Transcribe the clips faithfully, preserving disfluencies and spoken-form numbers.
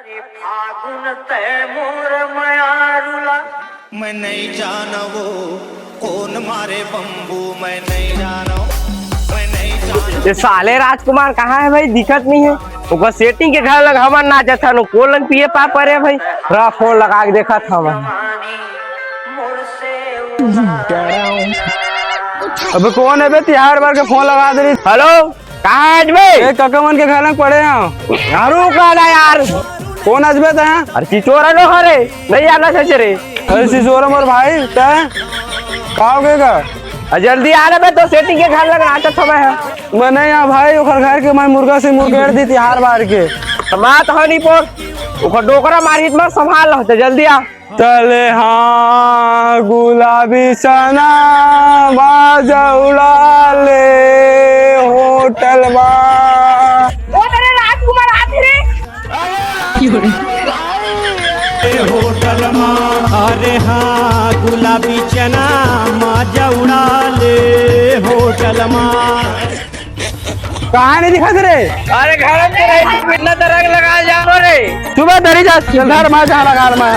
फागुन तय मोर मयारुला। मैं नहीं जाना वो कौन मारे बम्बू, मैं नहीं जाना, मैं नहीं जाना। ये साले राजकुमार कहाँ है भाई, दिखत नहीं है। ओकर सेटिंग के घर लग हमन नाचत हन, कोन लंग पिए पा परे भाई। रहा फोन लगा के देखत हन। अबे कौन है बे, तिहार बार के फोन लगा दे रही। हेलो, कहाँ है बे? ए, कका मन के घर में पड़े हैं। रुक ना यार। कौन अजबे तैं? अरे चिचोरा नो हरे, नहीं आना सच रे। अरे चिचोरा मोर भाई, तैं का हो गए का? अरे जल्दी आ रे बे, तो सेटिंग के घर लग नाचत हवे है। मैं नहीं आ भाई, ओखर घर के मैं मुर्गा से मुर्गेड़ दी तिहार बार के। तो मैं तो नहीं पोर, ओखर डोकरा मारित मत संभाल, तो जल्दी आ। तले हाँ गुलाबी चना, बाजा उड़ा ले होटल मा। ओ तेरे राजकुमार आते रे। होटल मा, अरे हाँ गुलाबी चना, बाजा उड़ा ले होटल मा। कहाँ नहीं दिखा रे? अरे घर में रह, इतना तरह लगा जा रे। सुबह धरी जा, धर मा जहाँ लगा मा।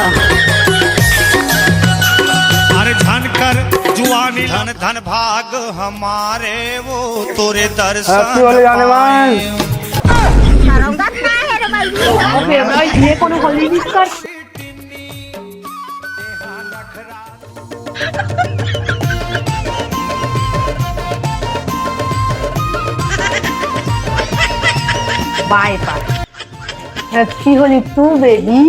अरे धन कर जुआनी, धन धन भाग हमारे, वो तोरे दर्शन हैप्पी होली जाने पाए। मन। अबे भाई, ये कौन होली विश कर? Bye bye. Happy Holi to baby.